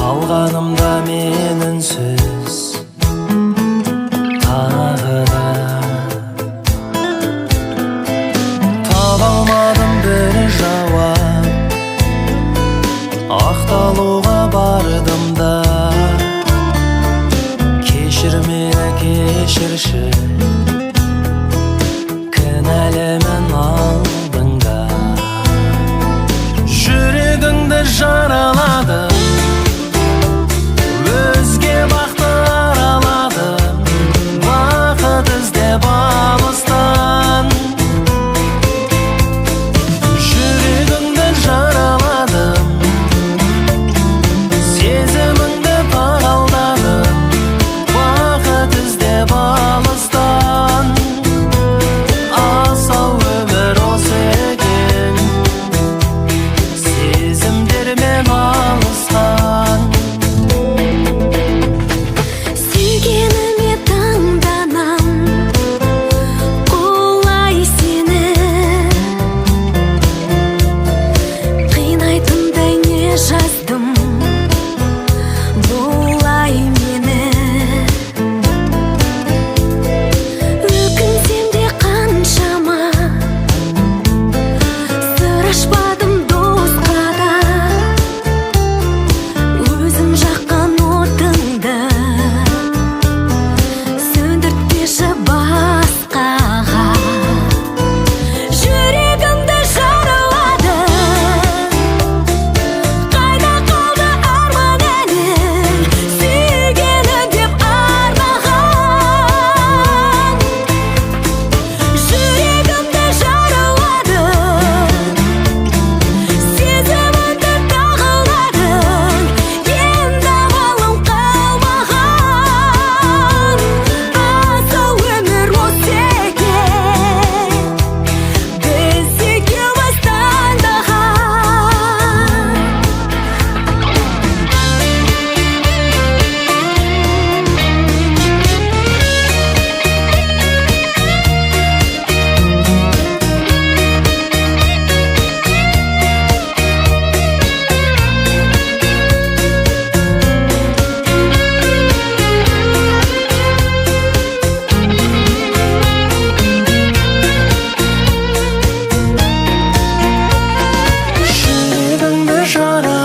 Қалғанымда мен үнсіз тағы да таба алмадым бір жауап. Ақталуға бардым да, кешір мені, кешірші, кінәлімін алдыңда. Жүрегіңді жараладым, өзге бақты араладым, бақыт іздеп алыстан. Жүрегіңді жараладым, сезіміңді тағалдадым, бақыт іздеп алыстан. Асау өмір осы екен сезімдермен алысқан. Сүйгеніме таңданам, құлай сені қинайтындай не жаздым бұлай мені? Өкінсем де қаншама, сыр ашпадым досқа да. Өзің жаққан отыңды сөндіртпеші басқаға. Жүрегімді жараладың, қайда қалды арман әнің, сүйгенім деп арнаған? Жүрегімді жараладың, сезімімді тағаладың, енді амалым қалмаған. Асау өмір осы екен біз екеуміз таңдаған. Жүрегіңді.